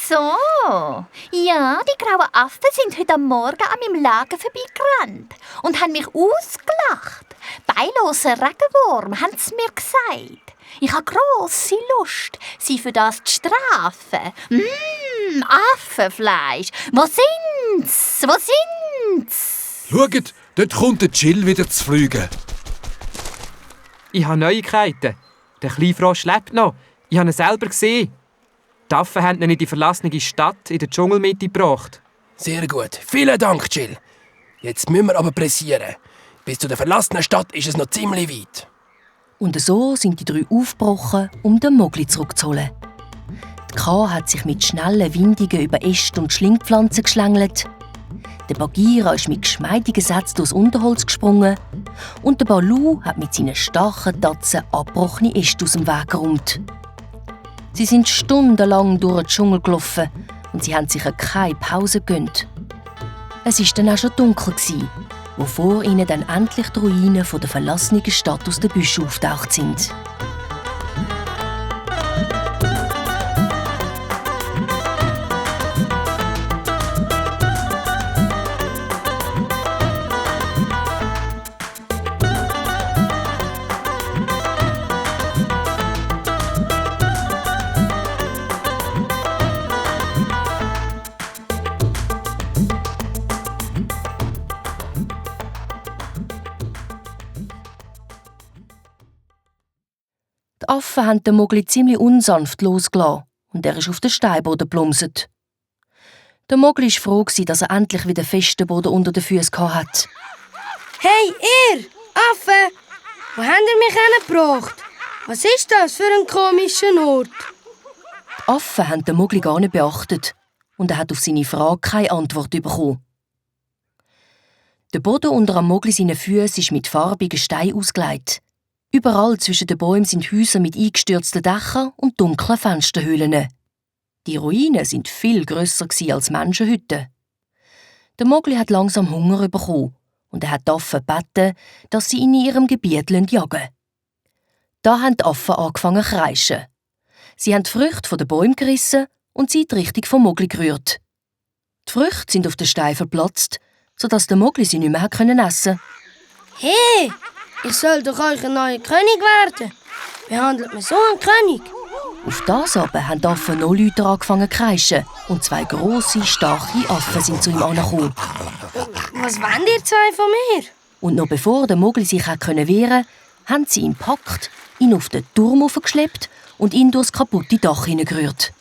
so. Ja, die grauen Affen sind heute am Morgen an meinem Lager vorbeigerannt und haben mich ausgelacht. Beiloser Regenwurm, haben sie mir gesagt. Ich habe grosse Lust, sie für das zu strafen. Affenfleisch. Wo sind's? Wo sind's? Schaut, dort kommt der Jill wieder zu fliegen. Ich habe Neuigkeiten. Der kleine Frosch lebt noch. Ich habe ihn selber gesehen. Die Affen haben ihn in die verlassene Stadt in der Dschungelmitte gebracht. Sehr gut. Vielen Dank, Jill. Jetzt müssen wir aber pressieren. Bis zu der verlassenen Stadt ist es noch ziemlich weit. Und so sind die drei aufgebrochen, um den Mogli zurückzuholen. Die K hat sich mit schnellen Windungen über Äste und Schlingpflanzen geschlängelt. Der Bagheera ist mit geschmeidigen Sätzen durchs Unterholz gesprungen. Und der Baloo hat mit seinen starken Tatzen abgebrochene Äste aus dem Weg geräumt. Sie sind stundenlang durch den Dschungel gelaufen und sie haben sich keine Pause gegönnt. Es war dann auch schon dunkel, wo vor ihnen dann endlich die Ruinen der verlassenen Stadt aus den Büschen auftaucht sind. Die Affen haben den Mogli ziemlich unsanft losgelassen und er ist auf den Steinboden plumpset. Der Mogli war froh, dass er endlich wieder festen Boden unter den Füßen hatte. Hey, ihr Affen! Wo habt ihr mich hergebracht? Was ist das für ein komischer Ort? Die Affen haben den Mogli gar nicht beachtet und er hat auf seine Frage keine Antwort bekommen. Der Boden unter am Mogli seinen Füßen ist mit farbigen Steinen ausgelegt. Überall zwischen den Bäumen sind Häuser mit eingestürzten Dächern und dunklen Fensterhöhlen. Die Ruinen sind viel grösser als Menschenhütten. Der Mogli hat langsam Hunger bekommen und er hat die Affen gebeten, dass sie ihn in ihrem Gebiet jagen lassen. Da haben die Affen angefangen zu kreischen. Sie haben die Früchte von den Bäumen gerissen und sie in die Richtung vom Mogli gerührt. Die Früchte sind auf den Stein verplatzt, sodass der Mogli sie nicht mehr essen konnte. Hey! Ich soll doch euch ein neuer König werden. Behandelt man so einen König? Auf das aber haben die Affen noch lauter angefangen zu kreischen und zwei grosse, starke Affen sind zu ihm angekommen. Was wollt ihr zwei von mir? Und noch bevor der Mogli sich wehren konnte, haben sie ihn gepackt, ihn auf den Turm hochgeschleppt und ihn durchs kaputte Dach hineingerührt.